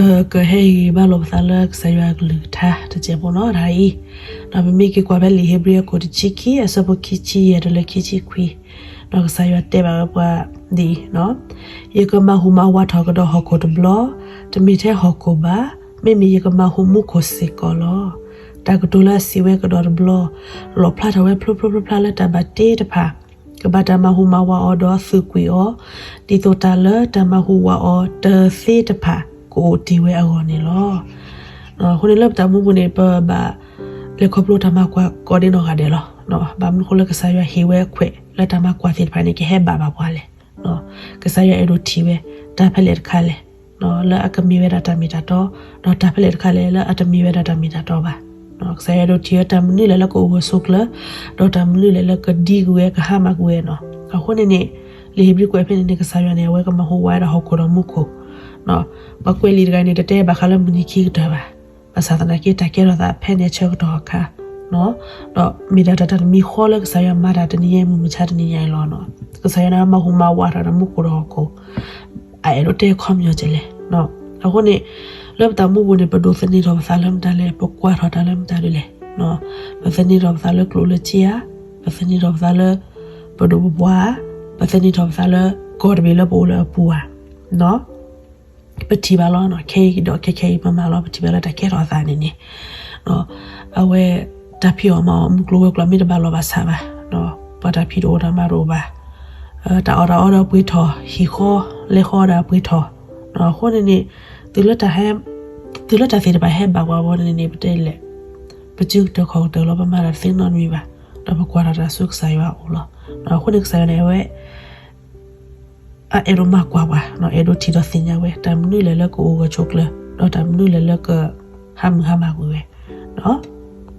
ကဟဲဟ့ၣ်ဂံၢ်ဘါလိာ်ပသးလၢကစၢ်ယွၤအကလုၢ်ကထါတစဲးဖိနီၤ တဟါအံၤ, ဒီးပမ့ၢ်က့ၤကွၢ်ဖဲလံာ်ဧ့ၤဘြံၤအခိၣ်တဆံခံ အဆၢဖိခံဆံယဲၢ်တုၤလၢခံဆံခွံ, ဒီးကစၢ်ယွၤတဲဘၣ်ဝဲပှၤဒ်အံၤ, ယကမၤဟူးမၤဝးထီၣ်ကဒီးဟီၣ်ခိၣ်တဘျီ, တမ့ၢ်ထဲဟီၣ်ခိၣ်ဘၣ်, မ့မ့ၢ်ယကမၤဟူးမူခိၣ်စ့ၢ်ကီးလီၤ. တၢ်ကတိၤလၢအစံးဝဲကဒီးတဘျီ, လီၣ်ဖျါထီၣ်ဝဲဖျိဖျိဖျါဖျါလၢတၢ်ဘၣ်တ့တဖၣ် ကဘၣ်တၢ်မၤဟူးမၤဝးအီၤဒီးသုးကွံာ်အီၤ, ဒ်သိးတၢ်လၢတၢ်မၤဟူးဝးအီၤတသ့တဖၣ်ကအိၣ်တ့ၢ်ဝဲအဂီၢ်န့ၣ်လီၤ. အဃိန့ၣ်လၢပတၢ်မူပူၤန့ၣ် ပဘၣ်လဲၤခီဖျိတၢ်မၤကွၢ်ကိးဒ်နီၢ်ဂၤဒဲးလီၤ. ဘၣ်မနုၤအဃိလၢကစၢ်ယွၤဟ့ၣ်ဝဲခွဲးလၢတၢ်မၤကွၢ်သ့ၣ်တဖၣ်န့ၣ် ကဟဲဘၣ်ဘၣ်ပှၤလဲၣ်. ကစၢ်ယွၤအဲၣ်ဒိးထံၣ်ဝဲ တၢ်ဖဲလဲၣ်တခါလဲၣ် လၢအကမ့ၢ်ဝဲဒၣ်တၢ်မ့ၢ်တၢ်တီ, ဒီးတၢ်ဖဲလဲၣ်တခါလဲၣ်လၢအတမ့ၢ်ဝဲဒၣ်တၢ်မ့ၢ်တၢ်တီဘၣ်. ကစၢ်ယွၤအဲၣ်ဒိးထံၣ်ဝဲတၢ်မနုၤလဲၣ်လၢကအိၣ်ဂၢၢ်ဆိးကျၢၤ, ဒီးတၢ်မနုၤလဲၣ်လၢကဒံကွံာ်ဝဲကဟါမၢ်ကွံာ်ဝဲနီၤ. အဃိန့ၣ်န့ၣ် လံာ်ဧ့ၤဘြံၤကွဲးဖဲန့ၣ်န့ၣ် ကစၢ်ယွၤန့ၣ် အဝဲကမၤဟူးဝးဝဲဒၣ်ဟီၣ်ခိၣ်ဒီးမူခိၣ် ပှၤကွဲးလံာ်တဂၤန့ၣ် တတဲဘၣ်ဃးလၢမုၢ်နံၤခံကတၢၢ်ဘၣ်. ဘၣ်ဆၣ်သနာ်က့ တၢ်ကဲထီၣ်သးဖဲန့ၣ်အဆၢကတီၢ်အခါ, ဒီးမ့ၢ်ဒၣ်တၢ်တၢ်တမံၤဃီလၢကစၢ်ယွၤမၤတၢ်တနံၤညါမုၢ်မဆါတနံၤညါအံၤလီၤ. ကစၢ်ယွၤန့ၣ်မၤဟူးမၤဝးထီၣ်ဒီးမူခိၣ်ဒီးဟီၣ်ခိၣ်, အအဲၣ်ဒိးတဲခီပညီကဲလဲၣ်. အဃိန့ၣ် လၢပတၢ်မူပူၤန့ၣ် ပဒိးသန့ၤထီၣ်ပသးလၢမတၤလဲၣ်, ပကွၢ်ထီၣ်တၢ်လၢမတၤဒ်လဲၣ်. ပသန့ၤထီၣ်ပသးလၢကျိၣ်လၢစ့ဧါ, ပသန့ၤထီၣ်ပသးလၢ ပဒိၣ်ပပှၢ်ဧါ, ပသန့ၤထီၣ်ပသးလၢကီၢ်တဘ့ၣ်လၢပအိၣ်လၢအပူၤဧါ. ပထံၣ်ဘၣ်လီၤ, ခဲအံၤဒီးခဲခဲအံၤမးမးလီၤ, ပထံၣ်ဘၣ်လၢတၢ်ကဲထီၣ်အသးန့ၣ်န့ၣ်, အဝဲ တၢ်ဖံးအီၣ်မၤအီၣ်မုၢ်ကျိၤဝဲၤကျိၤမ့ၢ်တဘၣ်လီၤဘၣ်ဆးဘၣ်, ပှၤတၢ်ဖံးတအိၣ်တၢ်မၤတအိၣ်ဘၣ်, တၢ်အီၣ်တၢ်အီဒီးပှ့ၤထီၣ်, ဟံၣ်ဃီလဲၤဃီဒီးပှ့ၤထီၣ်, အဃိန့ၣ်န့ၣ် တုၤလၢတၢ်သ့ၣ်တဖၣ်ဟဲဘၣ်ပှၤဘီန့ၣ်န့ၣ် ပတဲလဲၣ်, ပစုကတၢၢ်ခီၣ်ကတၢၢ်လီၤ, ပမၤတၢ်တသ့နီတမံၤဘၣ်, ဒီးပကွၢ်ထီၣ်တၢ်ဆူကစၢ်ယွၤအအိၣ်လီၤ. အဃိန့ၣ်ကစၢ်ယွၤန့ၣ် အဝဲ အအဲၣ်ဒိးမၤကွၢ်ပှၤ, အဲၣ်ဒိးထံၣ်ဒီးသ့ၣ်ညါဝဲ တၢ်မနုၤလဲၣ်လၢကအိၣ်ဂၢၢ်ဆိးကျၢၤ, ဒီးတၢ်မနုၤလဲၣ်လၢကဟါမုၢ်ဟါမၢ်ကွံာ်ဝဲ.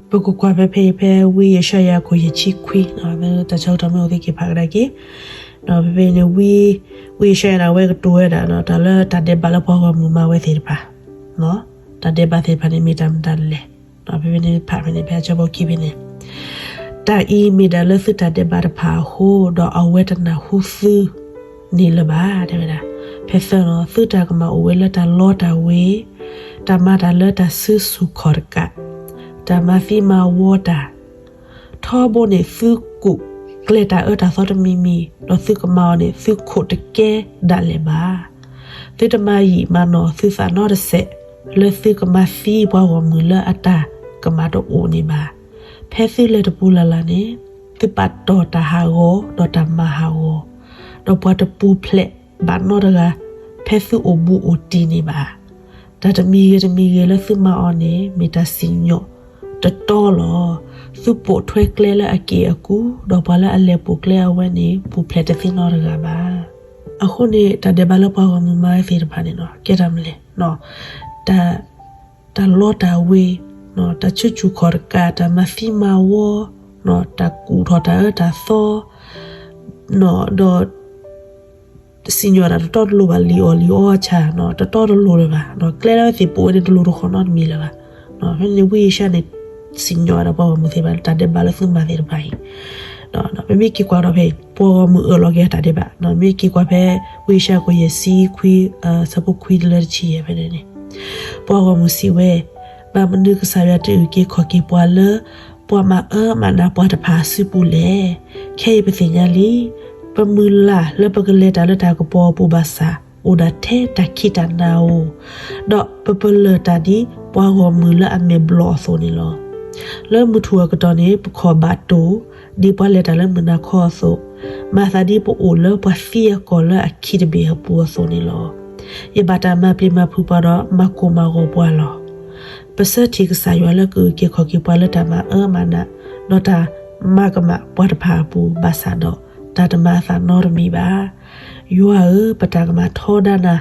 ပကကွၢ်ဖဲဖဲအံၤဖဲဝံယၡါယၤအခိၣ်ယဲၢ်ဆံခွံ, တၢ်ဆၢကတီၢ်မ့ၢ်အိၣ်သ့က့ၤဖးကဒါက့ၤ, ဒီးဖဲဖဲအံၤန့ၣ် ဝံယၡါယၤန့ၣ် အဝဲကတိၤဝဲဒၣ် တၢ်လၢတၢ်ဒဲးဘးလၢပှၤဂီၢ်မုၢ်မၤဝဲသ့ၣ်တဖၣ်, တၢ်ဒဲးဘးသ့ၣ်တဖၣ်န့ၣ် မ့ၢ်တၢ်မတၤဒ်လဲၣ်. ဖဲဖဲန့ၣ်ဖးဖဲန့ၣ် ဖဲအဆၢဖိခံဖဲန့ၣ်, တၢ်အံၤမ့ၢ်ဒၣ်လၢသုတၢ်ဒဲးဘးတဖၣ်အဃိ, ဒီးအဝဲတနၢ်ဟူသုန့ၣ်လၢၤဘၣ်, တဲဝဲဒၣ်. ဖဲသၢနီၤ, သုတၢ်ကမၣ်အိၣ်ဝဲလၢတၢ်လီတၢ်ဝ့ၤ, တၢ်မၤတၢ်လၢတၢ်စုဆူၣ်ခီၣ်တကး, တၢ်မၤသံမၤဝီတၢ်, ထီဘိန့ၣ် သုကူးကျဲတၢ်အၢတၢ်သီတမံၤမံၤ, ဒီးသုကမၤအီၤန့ၣ် သုခိးတကဲဒၣ်လဲာ်ဘၣ်. သုတမၤယံာ်မၤနီၢ်သုသးနီတစဲး, လၢသုကမၤသံပှၤဂီၢ်မုၢ်လၢအတၢ်ကမၣ်တအိၣ်န့ၣ်ဘၣ်. ဖဲသုလဲၤတပူၤလၢ်လၢ်န့ၣ်, သုပာ်တီၢ်တၢ်ဟးဂီၤ ဒီးတၢ်မၤဟးဂီၤ, ဒီးပှၤတပူၤဖျဲးဘၣ်နီတဂၤ ဖဲသုအိၣ်ဘူးအိၣ်တံၢ်န့ၣ်ဘၣ်. တၢ်တမံၤဂ့ၤတမံၤဂ့ၤလၢသုမၤအီၤန့ၣ် မ့ၢ်တၢ်စံၣ်ညီၣ်တတီလီၤ. သုပိာ်ထွဲကျဲလၢအက့ၢ်အကူ, ဒီးပှၤလၢအလဲၤပိာ်ကျဲအဝဲန့ၣ် ပူၤဖျဲးတသ့နီတဂၤဘၣ်. အဃိန့ၣ် တၢ်ဒဲးဘးလၢပှၤဂီၢ်မုၢ်မၤဝဲသ့ၣ်တဖၣ်န့ၣ် ကဲတၢ်မနုၤလဲၣ်, တၢ် တၢ်လီတၢ်ဝ့ၤ, တၢ်ဆူၣ်ဆူၣ်ခီၣ်တကး, တၢ်မၤသံမၤဝီ, တၢ်ကူးထီၣ်တၢ်အၢတၢ်သီ, ဒီး စံၣ်ညီၣ်တၢ်တတီတလိၤဘၣ်, လံာ်အီၣ်လံာ်အီဆၣ် တတီတလိၤလၢၤဘၣ်. ကျဲလၢအဝဲသ့ၣ်ပိာ်ဝဲန့ၣ် တလိၤတဃီနီတမံၤလၢၤဘၣ်. ဖဲန့ၣ်ဝံယၡါယၤန့ၣ် စံၣ်ညီၣ်ဝဲဒၣ်ပှၤဂီၢ်မုၢ်သ့ၣ်တဖၣ် တၢ်ဒဲးဘးလၢသုမၤသ့ၣ်တဖၣ်အံၤ, ပမ့ၢ်က့ၤကွၢ်ဒီးဖဲအံၤ ပှၤဂီၢ်မုၢ်အၢၣ်လီၤက့ၤတၢ်ဒဲးဘး, မ့ၢ်က့ၤကွၢ်ဖဲ ဝံယၡါယၤအခိၣ်ယဲၢ်ဆံခွံ ဆၢဖိခွံတုၤလၢတဆံယဲၢ်ဖဲန့ၣ်န့ၣ်, ပှၤဂီၢ်မုၢ်စံးဝဲ, ဘၣ်မနုၤကစၢ်ယွၤတအုၣ်က့ၤခီၣ်က့ၤပှၤလၢ ပှၤမၤအၢမၤနးပှၤတဖၣ်အစုပူၤလဲၣ်. ခဲအံၤပသ့ၣ်ညါလံ, ပမုၢ်လၢ်လၢပကလဲၤတၢ်လၢတၢ်ကပီၤအပူၤဘၣ်ဆၣ် အိၣ်ဒၣ်ထဲတၢ်ခံးတၢ်နၤဧိၤ, ဒီးပပလၢၢ်တၢ်ဒ်ပှၤဂီၢ်မုၢ်လၢအမဲာ်ဘျီၣ်အသိးန့ၣ်လီၤ. လၢမုၢ်ထူၣ်အကတီၢ်န့ၣ် ပခီၣ်ဘၣ်တိၢ် ဒ်ပှၤလဲၤတၢ်လၢမုၢ်နၤခီအသိး, မၤသးဒ်ပအိၣ်လၢပှၤသံအကီၢ်လၢအခံးတဘ့ၣ်အပူၤအသိးန့ၣ်လီၤ. ယဘၣ်တၢ်မၤပျံၤမၤဖုးပှၤဒီးမၤကိၢ်မၤဂီၤပှၤလီၤ. ပဆၢထံၣ်ကစၢ်ယွၤလၢကအုၣ်က့ၤခီၣ်က့ၤပှၤလၢတၢ်မၤအၢမၤနး, ဒီးတၢ်မၤကမၣ်ပှၤတဖၣ်အပူၤဘၣ်ဆၣ်ဒီး တၢ်တမၤအသးနီတမံၤဘၣ်. ယွၤဧၢ, ပတၢ်ကမၣ်ထီဒါနၤ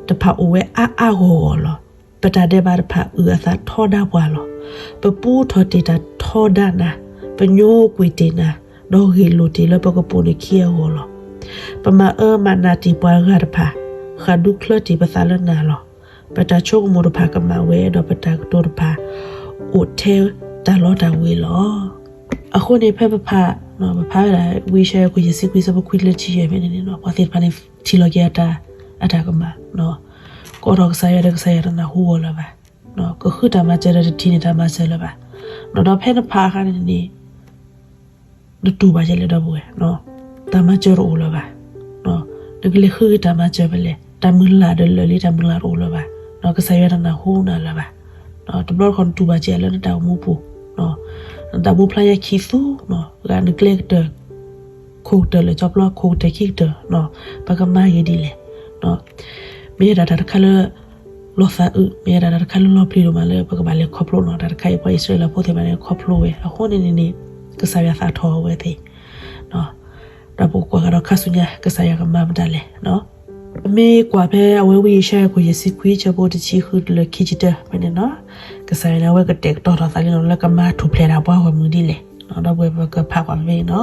တဖၣ်အိၣ်ဝဲအါအါဂီၢ်ဂီၢ်လီၤ. ပတၢ်ဒဲးဘးတဖၣ်အုၣ်အသးထီဒါပှၤလီၤ. ပပူထီၣ်တ့ၢ်တၢ်ထီဒါနၤ, ပညိကွံာ်တ့ၢ်နၤ, ဒီးဂ့ၢ်လိာ်တ့ၢ်လၢပကပိာ်နခံအဂီၢ်လီၤ. ပမၤအၢမၤနးတ့ၢ်ပှၤဂၤတဖၣ်, ဃၣ်ဒူချၢတ့ၢ်ပသးလၢနၤလီၤ. ပတၢ်ဆိကမိၣ်တဖၣ်ကမၣ်ဝဲ, ဒီးပတၢ်ကတိၤတဖၣ် အိၣ်ထဲတၢ်လီတၢ်ဝ့ၤလီၤ. အဃိန့ၣ် ဖဲပဖး, ပဖးဝဲဒၣ် ဝံယၡါယၤအခိၣ်ယဲၢ်ဆံခွံ ဆၢဖိခွံတုၤလၢတဆံယဲၢ်ဖဲန့ၣ်န့ၣ် ပှၤသ့ၣ်တဖၣ်န့ၣ် ထံၣ်လီၤက့ၤအတၢ်, အတၢ်ကမၣ်, ကိးထီၣ်ကစၢ်ယွၤဒီး ကစၢ်ယွၤတနၢ်ဟူအီၤလၢၤဘၣ်. ကဃုတၢ်မၤစၢၤဒီး တထံၣ်န့ၢ်တၢ်မၤစၢၤလၢၤဘၣ်. ဒီးဖဲနဖးအခါန့ၣ်န့ၣ် နတူၢ်ဘၣ်ကဲလဲၣ် ဒီပုၢ်ဝဲၢ်, တၢ်မၤစၢၤတအိၣ်လၢၤဘၣ်. နကလဲၤဃုက့ၤတၢ်မၤစၢၤဖဲလဲၣ်, တၢ်မုၢ်လၢ်ဒီးလၢာ်လံ တၢ်မုၢ်လၢ်တအိၣ်လၢၤဘၣ်. ကစၢ်ယွၤတနၢ်ဟူနၤလၢၤဘၣ်. တဘျီတခီၣ် နတူၢ်ဘၣ်ကဲလၢနတၢ်အိၣ်မူပူၤ, နတၢ်မူဖျါညါခံသူ, ဂၤနကျဲကတၢၢ် ခိၣ်ကတၢၢ်လၢာ် ကၠီဖျီခိၣ်ကတၢၢ်ခံကတၢၢ်, ပကမၤဂ့ၤဒ်လဲၣ်. မ့ၢ်ဝဲဒၣ်တၢ်တခါလၢ လီၤသးအုး, မ့ၢ်ဝဲဒၣ်တၢ်တခါလၢလီၤပျံၤဒိၣ်မးလၢပကဘၣ်လဲၤခီဖျိနီၤ. တၢ်တခါအံၤ ပှၤအံၣ်စရ့လးဖိသ့ၣ်တဖၣ်န့ၣ် ခီဖျိဝဲအဃိန့ၣ်န့ၣ်န့ၣ် ကစၢ်ယွၤသးထီၣ်အဝဲသ့ၣ်, ဒီးပကကွၢ်ကဒီးခါဆူညါ ကစၢ်ယွၤကမၤမတၤလဲၣ်. ပမ့ၢ်ကွၢ်ဖဲအဝဲဝံယၡါယၤ ခိၣ်ယဲၢ်ဆံခွံ ဆၢဖိတဆံဃုတုၤလၢခံဆံတၢ ဖဲန့ၣ်နီၤ, ကစၢ်ယွၤန့ၣ် အဝဲကတဲာ်ကတီၤထီၣ်သးလံနီၤ လၢကမၤထူၣ်ဖျဲးတၢ်ပှၤဂီၢ်မုၢ်ဒ်လဲၣ်. ဒီပုၢ်ဝဲၢ် ပကဖးကွၢ်ဖဲန့ၣ်နီၤ,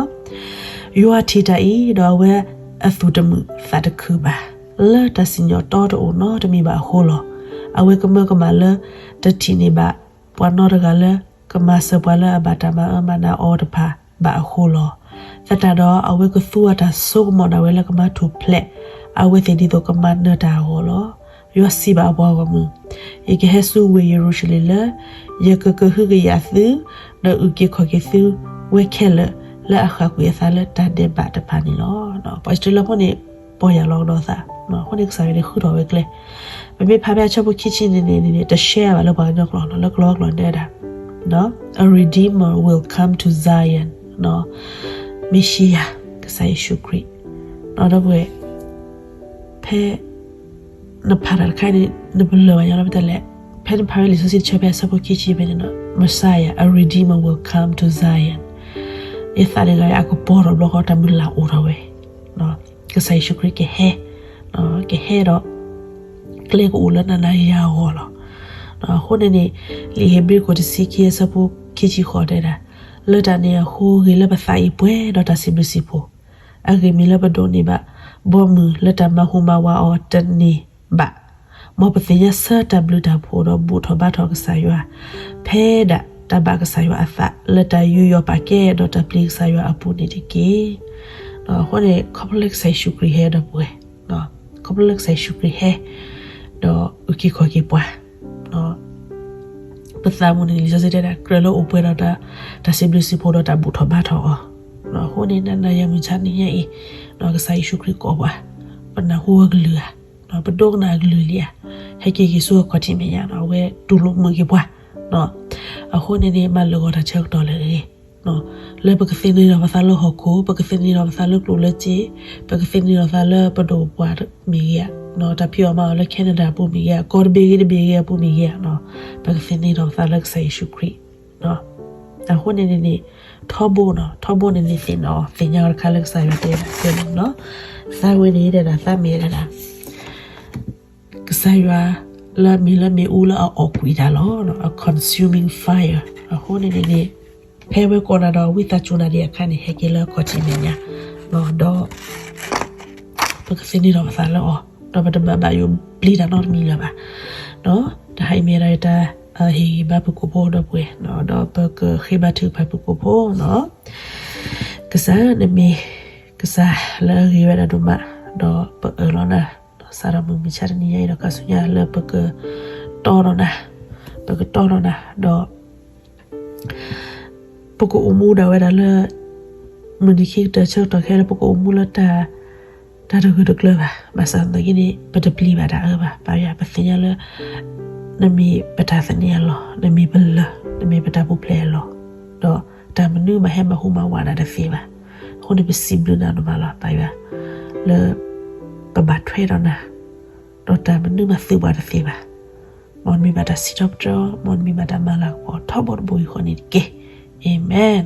ယွၤထံၣ်တၢ်အံၤ ဒီးအဝဲအသူၣ်တမုာ်သးတခုဘၣ်, လၢတၢ်စံၣ်ညီၣ်တီတအိၣ်နီတမံၤဘၣ်အဃိလီၤ. အဝဲကမၢကမၣ်လၢ တထံၣ်န့ၢ်ဘၣ် ပှၤနီတဂၤလၢ ကမၤစၢၤပှၤလၢအဘၣ်တၢ်မၤအၢမၤနးအီၤတဖၣ်ဘၣ်အဃိလီၤ. သတးဒီး အဝဲကသူအတၢ်စိကမီၤဒၣ်ဝဲလၢကမၤထူၣ်ဖျဲး အဝဲသ့ၣ်ဒ်သိးကမၤနၢၤတၢ်အဂီၢ်လီၤ. ယွၤစံးဘၣ်အပှၤဂီၢ်မုၢ်, ယကဟဲဆူဝ့ၢ်ယရူၤၡလ့ၣ်လၢ ယကကဟုကယာ်သု ဒီးအုၣ်က့ၤခီၣ်က့ၤသုဝဲခဲလၢာ် လၢအဃၣ်ကွံာ်အသးလၢတၢ်ဒဲးဘးတဖၣ်န့ၣ်လီၤ. ပှၤအံၣ်စရ့လးဖိန့ၣ် ပီၢ်ယၢ်လီၤကဒီးသး, အဃိန့ၣ်ကစၢ်ယွၤန့ၣ်ဃုထီၣ်ဝဲကျဲ, ပမ့ၢ်ဖးဖဲအဆၢဖိခံဆံန့ၣ်န့ၣ်န့ၣ် တရှဲဘၣ်လၢပှၤကညီကျိာ်နီၤ, လၢကလီကလီန့ၣ်ဝဲဒၣ် A redeemer will come to Zion, မ့ၣ်ၡံယၤ ကစၢ်ယ့ၣ်ၡူးခရံာ်, ဒီပုၢ်ဝဲၢ် ဖဲ နဖးတၢ်တခါအံၤန့ၣ် နပလၢၢ်ဘၣ်ညီလီၤ ပတဲလဲၣ်, ဖဲနဖးဝဲလံာ်စီဆှံတဆၢဖဲအဆၢဖိခံဆံဖဲန့ၣ်နီၤ Messiah, a redeemer will come to Zion. ယသးန့ၣ်ဂ့ၤ အကပီၤထီၣ်ဘျီဃီ တၢ်မုၢ်လၢ်အိၣ်ထီၣ်ဝဲ, ကစၢ်ယ့ၣ်ၡူးခရံာ်ကဟဲ, ကဟဲဒီး ကျဲကအိၣ်လၢနၤနၤယၤယၤအဂီၢ်လီၤ. အဃိန့ၣ်န့ၣ် လံာ်ဧ့ၤဘြံၤခိၣ်တဆံခံအဆၢဖိခံဆံဃိးတဲဒၣ်, လၢတၢ်န့ၣ်အဃိ ဂ့ၤလၢပသးအံၤပှဲၤဒီးတၢ်စံးဘျုးစံးဖှိၣ်, အဂ့ၢ်မ့ၢ်လၢပဒိးန့ၢ်ဘၣ် ဘီမုၢ်လၢတၢ်မၤဟူးမၤဝးအီၤတန့ၢ်ဘၣ်, မ်ပသ့ၣ်ညါဆၢတၢ်ဘျုးတၢ်ဖှိၣ်ဒီးဘူၣ်ထီၣ်ဘါထီၣ်ကစၢ်ယွၤ, ဖဲဒၣ်တၢ်ဘၣ်ကစၢ်ယွၤအသး လၢတၢ်ယူးယီၣ်ပာ်ကဲဒီးတၢ်ပျံၤကစၢ်ယွၤအပူၤန့ၣ်တက့ၢ်. အဃိန့ၣ် ခီဖျိလၢကစၢ်ယ့ၣ်ၡူးခရံာ်ဟဲဒီပုၢ်ဝဲၢ်, ခီဖျိလၢကစၢ်ယ့ၣ်ၡူးခရံာ်ဟဲ ဒီးအုၣ်က့ၤခီၣ်က့ၤပှၤ ပသးမူန့ၣ် လံာ်စီဆှံတဲဒၣ် ကြၢးလၢအိၣ်ပှဲၤဒီး တၢ်စံးဘျုးစံးဖှိၣ်ဒီးတၢ်ဘူၣ်ထီၣ်ဘါထီၣ်အီၤ, အဃိန့ၣ် နၤနၤယၤမုၢ်ဆါနံၤညါအံၤ ကစၢ်ယ့ၣ်ၡူးခရံာ်ကိးပှၤ, ပနၢ်ဟူအကလုၢ်ဧါ, ပဒိကနၣ်အကလုၢ်လံဧါ, ဟဲက့ၤက့ၤဆူအခီၣ်ထံးမဲာ်ညါနီၤ အဝဲတူၢ်လိာ်မုာ်က့ၤပှၤ, အဃိန့ၣ်န့ၣ် မၤလၢာ်ဂီၤတၢ်ဆၢကတီၢ်လၢအဂ့ၤ လၢပကသ့န့ၢ်ဒီးပသးလၢဟီၣ်ခိၣ်, ပကသ့န့ၢ်ဒီးပသးလၢကျိၣ်လၢစ့, ပကသ့န့ၢ်ဒီးပသးလၢပဒိၣ်ပပှၢ်မ့ၢ်ဂ့ၤဧါ, တၢ်ဖံးအီၣ်မၤအီၣ်လၢ Canada အပူၤမ့ၢ်ဂ့ၤဧါ, ကီၢ်တဘ့ၣ်ဂ့ၤတဘ့ၣ်ဂ့ၤအပူၤမ့ၢ်ဂ့ၤဧါ, ပကသ့န့ၢ်ဒီးပသးလၢကစၢ်ယ့ၣ်ၡူးခရံာ်, အဃိန့ၣ်န့ၣ်န့ၣ် ထီဘိနီၤ, ထီဘိန့ၣ်န့ၣ်သ့ၣ်နီၣ်, သ့ၣ်ညါဝဲတခါလၢကစၢ်ယွၤတဲဒၣ်တဲလီၤနီၤ, သးဝဲန့ၣ်တဲဒၣ် သးမ့ၢ်တဲဒၣ် ကစၢ်ယွၤလၢအမ့ၢ်လၢမ့ၣ်အူလၢအအီၣ်ကွံာ်တၢ်လီၤ, a consuming fire. အဃိန့ၣ်န့ၣ်န့ၣ် ဖဲဝဲကိးနၤဒီးဝံသးစူၤနၤဒံးအခါန့ၣ် ဟဲက့ၤလၢအခီၣ်ထံးမဲာ်ညါ, ဒီး ပကသ့န့ၢ်ဒီးပသးလၢအီၤ, ဒီးပတဘၣ်ဘၣ်ယိၣ်ပျံၤတၢ်နီတမံၤလၢၤဘၣ်. တဟါအံၤမ့ၢ်ဒၣ်တၢ်ဟ့ၣ်ဂံၢ်ဘါဖုၣ်ကိာ်ဖိဒီပုၢ်ဝဲၢ်, ဒီးပကဃ့ဘါထုကဖၣ်ဖုၣ်ကိာ်ဖိနီၤ, ကစၢ်နမ့ၢ် ကစၢ်လၢအဂ့ၤဝဲဒၣ်ဒိၣ်မး, ဒီးပအၢၣ်လီၤနၤ, ဒီးစးထီၣ်မုၢ်မဆါတနံၤညါအံၤဒီးခါဆူညါလၢပကတီဒီးနၤ, ပကတီဒီးနၤ, ဒီး ပကအိၣ်မူဒၣ်ဝဲဒၣ်လၢ မုၢ်နံၤခံကတၢၢ်ဆၢကတီၢ်ခဲလၢာ် ပကအိၣ်မူလၢတၢ် တၢ်တဂၢၢ်တကျၢၤဘၣ်. ဘၣ်ဆၣ်သနာ်က့န့ၣ် ပတပျံၤဘၣ်တၢ်အၢဘၣ်. ပၢ်ယွၤ ပသ့ၣ်ညါလၢ နမ့ၢ်ပတၢ်သန့ၤအလီၢ်, နမ့ၢ်ပလၢၢ်, နမ့ၢ်ပတၢ်ပူၤဖျဲးအလီၢ်, ဒီးတၢ်မနုၤမးဟဲမၤဟူးမၤဝးနၤတသ့ဘၣ်. အဃိန့ၣ် ပစံးဘျုးနၤဒိၣ်မးလီၤ ပၢ်ယွၤ, လၢ ပဘၣ်ထွဲဒီးနၤ, ဒီးတၢ်မနုၤမးသုးပှၤတသ့ဘၣ်. မ်နမံၤဘၣ်တၢ်စံးထီၣ်ပတြၢၤ, မ်နမံၤဘၣ်တၢ်မၤလၤကပီၤ ထီဘိတဘိယူၢ်ဃီန့ၣ်တက့ၢ်. အၤမ့ၣ်.